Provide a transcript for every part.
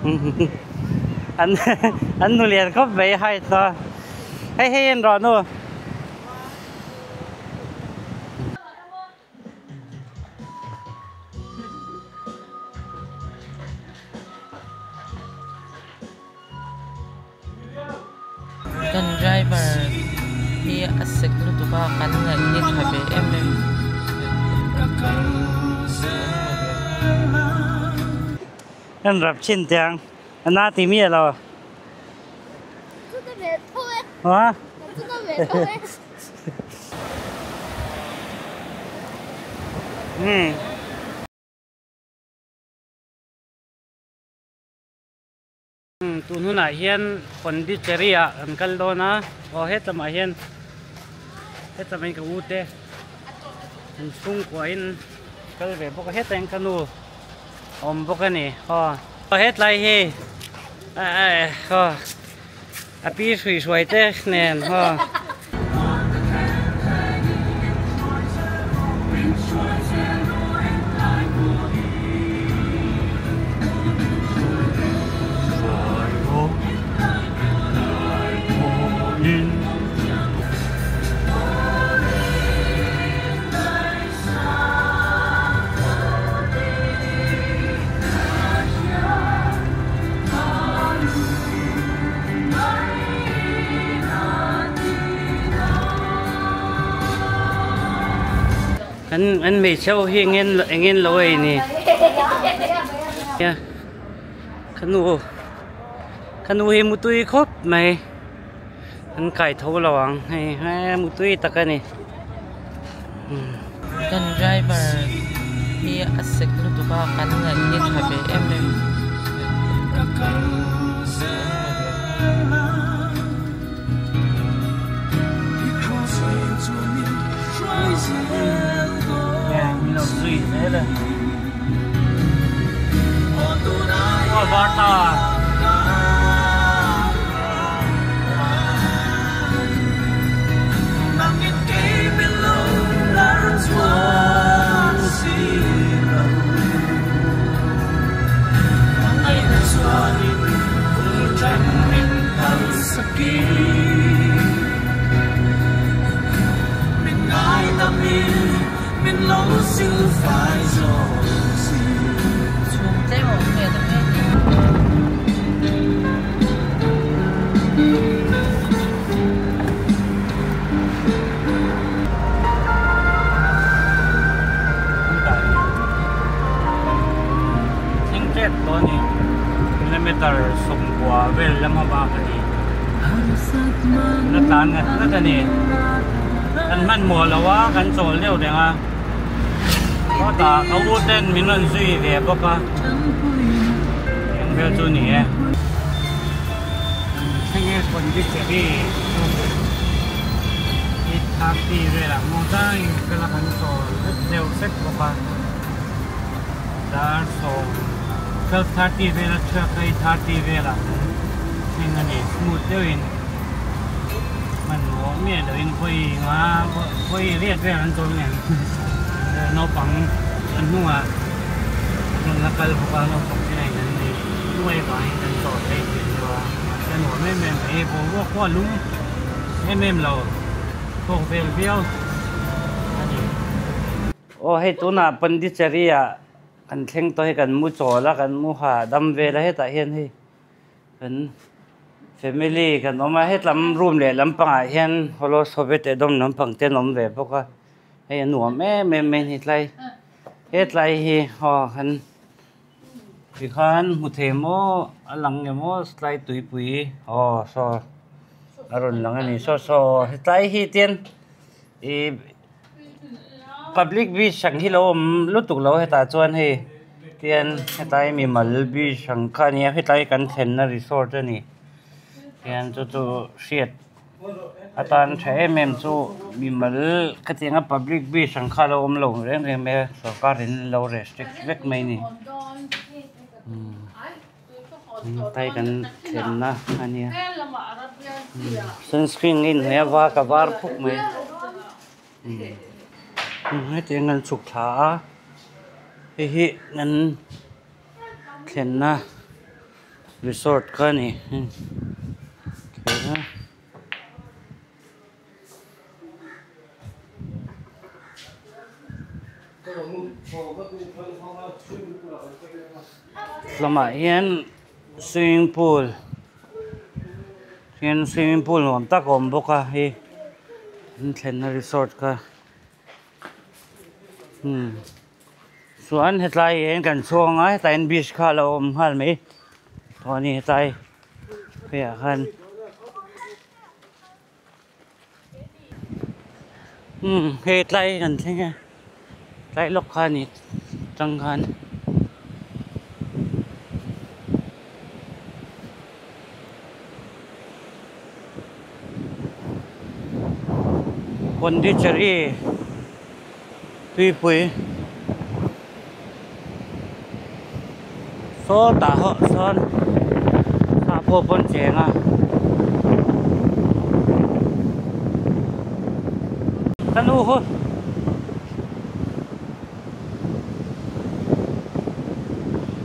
An an nu lian khawp mai height a hei hei en rawh nu. Kan driver hi a sek lutuk a kan ngaih hi tha ve em em. Kan rap chin tiang a na ti mi alo. Hua. Tun hunah hian Pondicherry ah kan kal dawn a, aw hetlama hian hetlama hi ka u te an chhungkua in kal ve bawk a hetah hian ka nu a awm bawk a ni aw hetlai hi aw a pi hrui hruai te nen aw. An an hmeichhe ho hi engin engin lo ei ni ka nu ka nu hi mutui khawp mai an kai tho lo ang hei he mutui tak a ni. Kan driver hi a sek lutuk a kan ngaih hi tha ve em em. Chhum tlem a awm ve ta mai a ni. Thleng tep tawh a ni kilometer sawmkua vel lama bak a ni la tlan ngat ngat a ni kan hmanhmawh lo a kan chawl deuh reng a hawtah ka u ten min rawn zui ve bawk a eng vel chu a ni e. Thleng e Pondicherry chu 8:30 velah maw changin kal a kan chawl vek deuh vek bawk a dar sawm 12:30 vela chhuak a 8:30 velah kan thleng a ni smooth deuhin hmanhmawh miah loin vawi nga vawi riat vel an chawl ngei ang naupang an hnungah rawn la kal bawk a naupang te hian an nei nuai vangin kan chawl thei thin lo a mahse a nuam em em mai boruak pawh a lum em em lo tawk vel viau a ni. Aw hei tunah Pondicherry ah kan thleng tawh hi kan mu chawl a kan mu hahdam vel a hetah hian hei kan family kan awm a hetlam room leh lampangah hian holo sovet edawm lampang te an awm ve bawk a hei a nuam em em mai a ni tlai hetlai hi aw kan tikhan hmu thei maw a lang nge maw tlai tuipui aw saw a rawn lang a ni saw saw hetlai hi tian ih public beach ang hi lo awm lutuk lo hetah chuan hei tian hetlai mimal beach ang kha a nia hetlai kan thlenna resort a ni tian chu chu hriat atan tha em em chu mimal khatianga public beach ang kha a lo awm lo reng reng mai a sorkar in lo restrict vek mai a ni tai kan thlenna a nia sunscreen a inhnawih a var ka var phuk mai hetiang an chhuk thla a hei hi an thlenna. Resort kha a ni lamah hian swimming pool hian swimming pool nuam tak a awm bawk a hei an thlenna resort kha umm chuan hetlai hian kan chhuang a hetah hian beach kha a lo awm nghal mai aw a ni hetlai pheiah khan. Umm hei tlai kan thleng a tlai lawk kha a ni tang khan. Pondicherry tuipui sawtah ho sawn sap ho pawn cheng a ka nu hu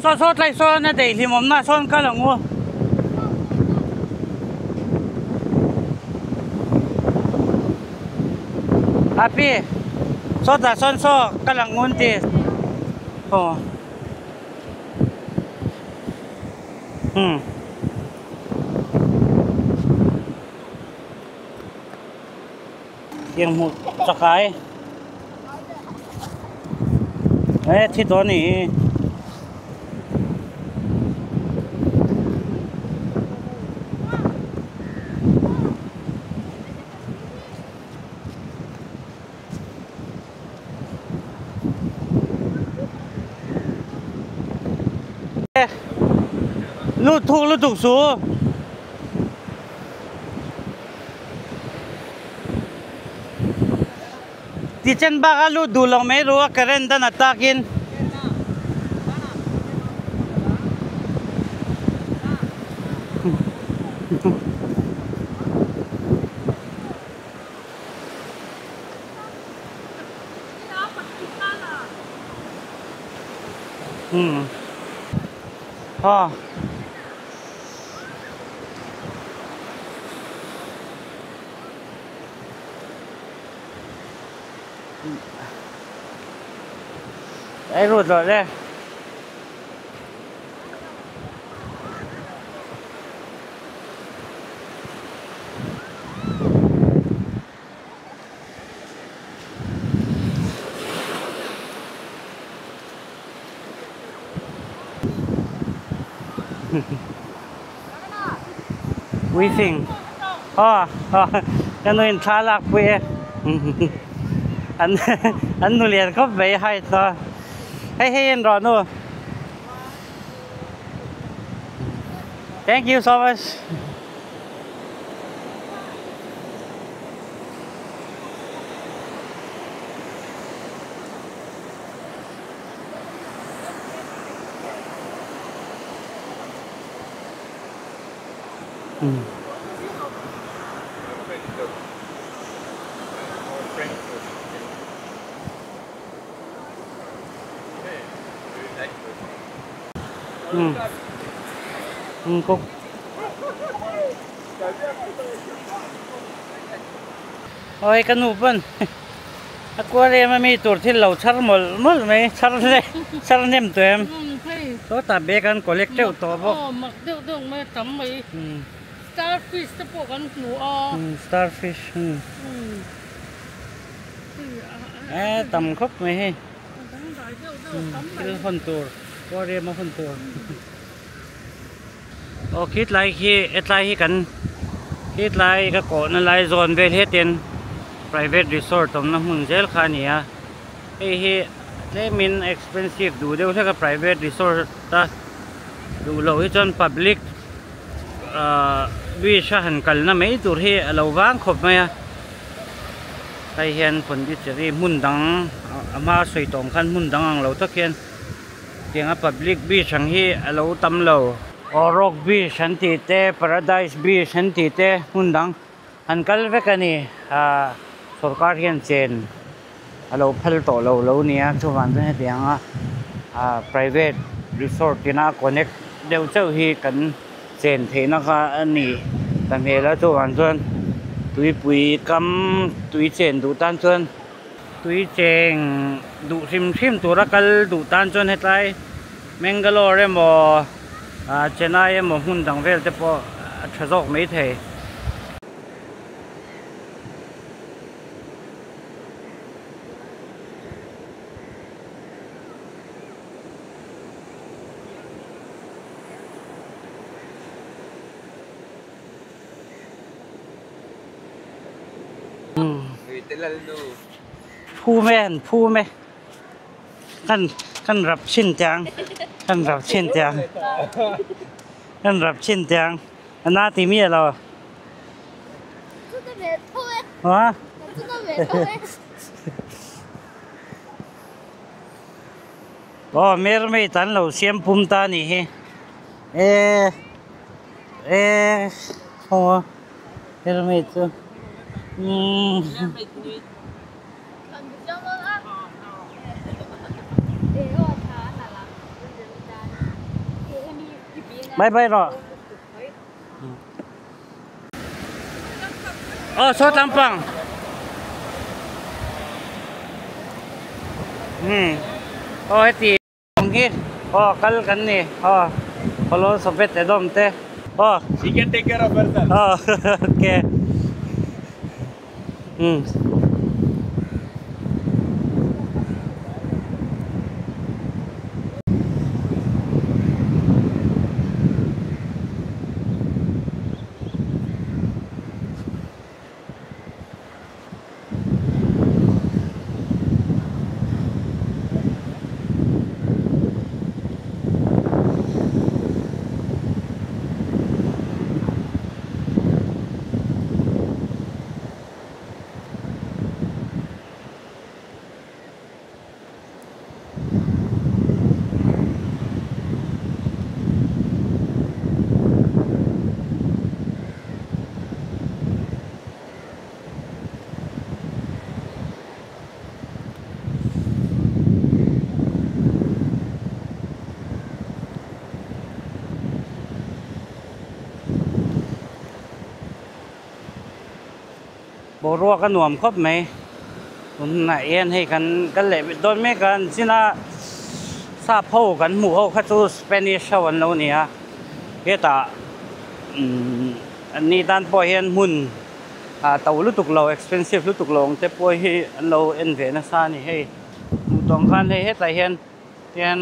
saw saw tlai sawn a daih hlim awmna sawn kal ang u. Api sawtah sawn saw kal ang u an ti aw umm. Tiang hmuh chakai e thi tawh a nih hi. Lut thuk lutuk su. Tichen bak a lut duh lo mai ru a current a na takin. Hmm. Ha. Ei rut rawh le. Weaving aw ka nu in thla lak pui e an an nu lian khawp mai height a hei hei en rawh nu thank you so much. Oi ka nu pawn a kual em a mi tur thil lo chhar mawlh mawlh mai chhar hle chhar hnem tawh em sawtah bag an collect teuh tawh bawk aw mak deuh deuh mai a tam mai starfish te pawh kan hmu a starfish e tam khawp mai hei thil hawn tur aquarium a hawn tur. Aw khitlai khi hetlai hi kan khitlai ka kawhna lai zawn vel hetin private resort awmna hmun zel kha a ni a hei hi tlemin expensive duh deuh hlek a private resort a duh loh hi chuan public ahh beach a han kalna mai tur hi a lo vang khawp mai a hei hian Pondicherry hmun dang a hma sawi tawng khan hmun dang ang lo tak hian. Tianga public beach ang hi a lo tam lo. Aw rock beach an tih te paradise beach an tih te hmun dang han kal vek a ni. Ahh sorkar hian chen a lo phal tawh lo lo nia chuvang chuan hetianga ahh private resort ina connect deuh chauh hi kan chen theihna kha a ni ta hmel a chuvang chuan tuipui kam tui chen duh tan chuan tui cheng duh hrim hrim tura kal duh tan chuan hetlai Mangalore emaw ah Chennai emaw hmun dang vel te pawh a tha zawk mai thei. Phum e an phum e kan kan rap chhin tiang kan rap chhin tiang kan rap chhin tiang a na ti mi alo a Aw mermaid an lo siam pum ta a nih hi e e aw mermaid chu umm bye bye rawh Aw saw tlampang umm aw heti ang hi aw kal kan ni aw khawlawn sawpet e dawm te aw She can take care of herself. Aw okay umm. Boruak a nuam khawp mai tunah hian hei kan kal leh dawn mek a an chin a sap ho kan hmuh ho kha chu Spanish ho an lo ni a hetah umm an ni tan pawh hian hmun ah to lutuk lo expensive lutuk lo ang te pawh hi an lo en ve nasa a ni hei hmuh tawng khan hei hetah hian Tian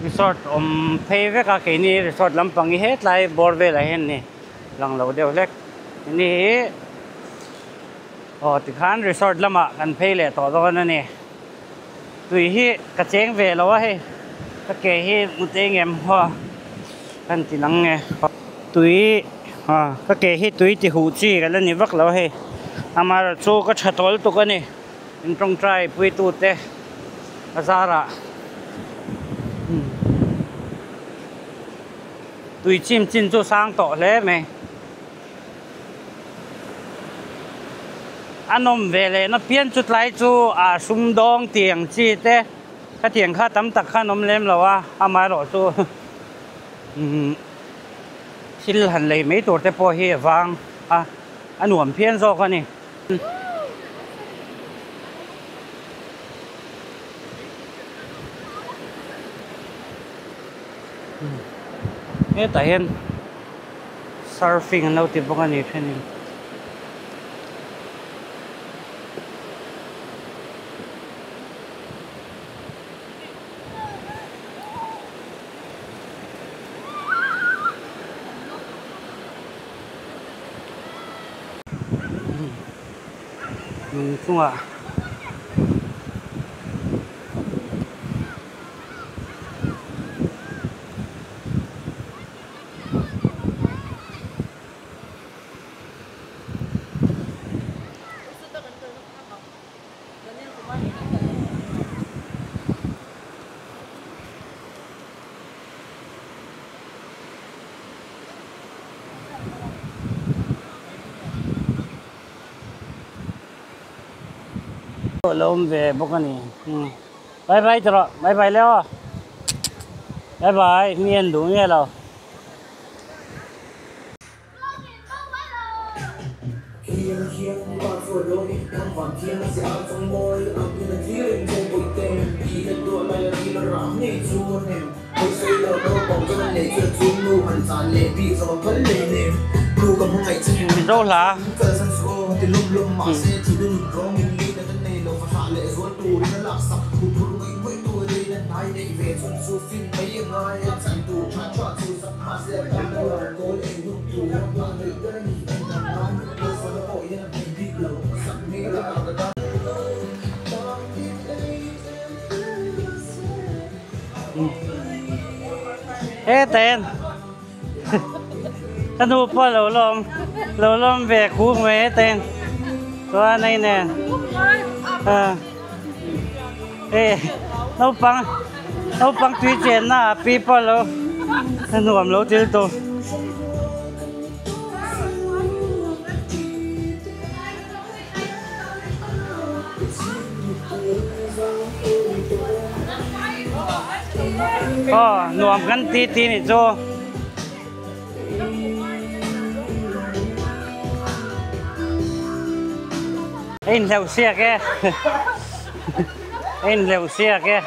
resort awm phei vek a keini resort lampang hi hetlai bawr velah hian ni lang lo deuh hlek ni hi aw tikhan resort lamah kan phei leh tawh dawn a ni tui hi ka cheng ve lo a hei ka ke hi mut eng em haw kan ti lang nge tui aw ka ke hi tui ti huh chi ka la ni vak lo a hei amaherawhchu ka tha tawl tuk a ni. In tawngtai puitute a zarah tui chim chin chu sang tawh hle mai. A nawm ve leh na pian chu tlai chu a sum dawng tiang chi te khatiang kha tam tak khan awm lem lo a, amaherawh chu thil han lei mai tur te pawh hi a vang a, a nuam phian zawk a ni. Hetah hian surfing an lo ti bawk a ni thenin. Lung chungah Lo awm ve bawk a ni bye bye tawh rawh bye bye le aw. Bye bye mi en duh nge lo. Mizo hla. He ten ka nu pawh lo lawm lo lawm ve kung mai he ten chuan hei nen hei naupang naupang tui chenna ah pi pawh lo nuam lo thil tur. Aw nuam kan ti ti nih chu. A inhleuh siak e a inhleuh siak e.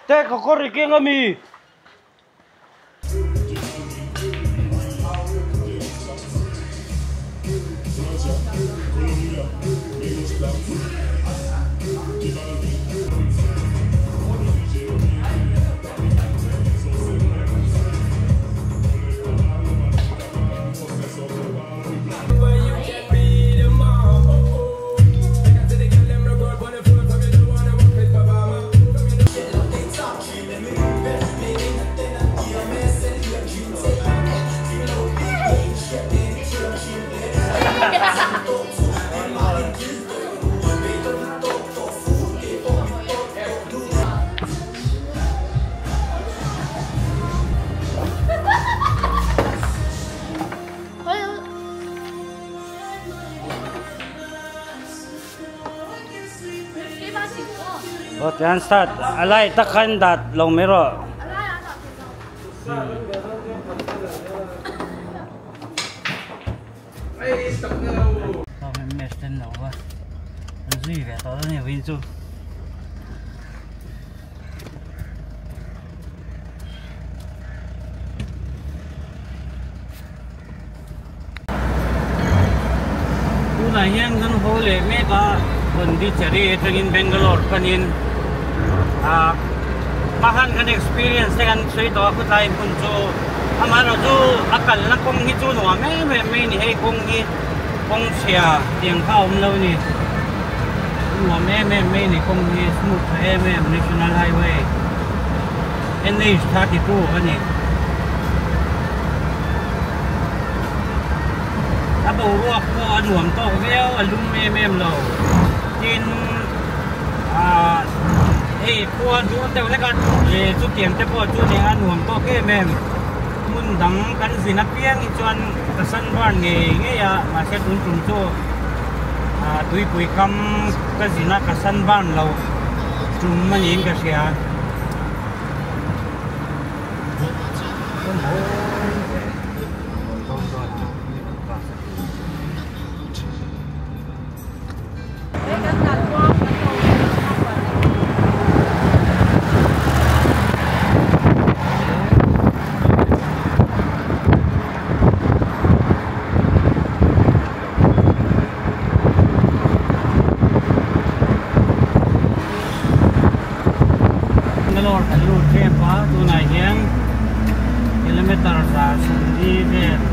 Te ka kawr i keng ami? Aw tian start a lai tak khan dat lo mai rawh. Zui ve tawh dawn ni chu. Tunah hian kan haw leh mek a, Pondicherry atangin Bangalore panin ah hma khan kan experience te kan sawi tawh a khawtlai hmun chu amaherawhchu a kalna kawng hi chu nuam em em mai a ni hei kawng hi kawng chhia tiang kha a awm lo a ni nuam em em mai a ni kawng hi smooth tha em em national highway NH 32 a ni. boruak pawh a nuam tawk viau a lum em em lo tin ah hei khua duh deuh hlek a leh chutiang te pawh chu nia a nuam tawk em em hmun dang kan zin apiang hi chuan ka sunburn ngei ngei a mahse tun tum chu ah tuipui kam ka zin a ka sunburn lo tum a niin ka hria. Bangalore kan lut tep a tunah hian kilometer 140 vel.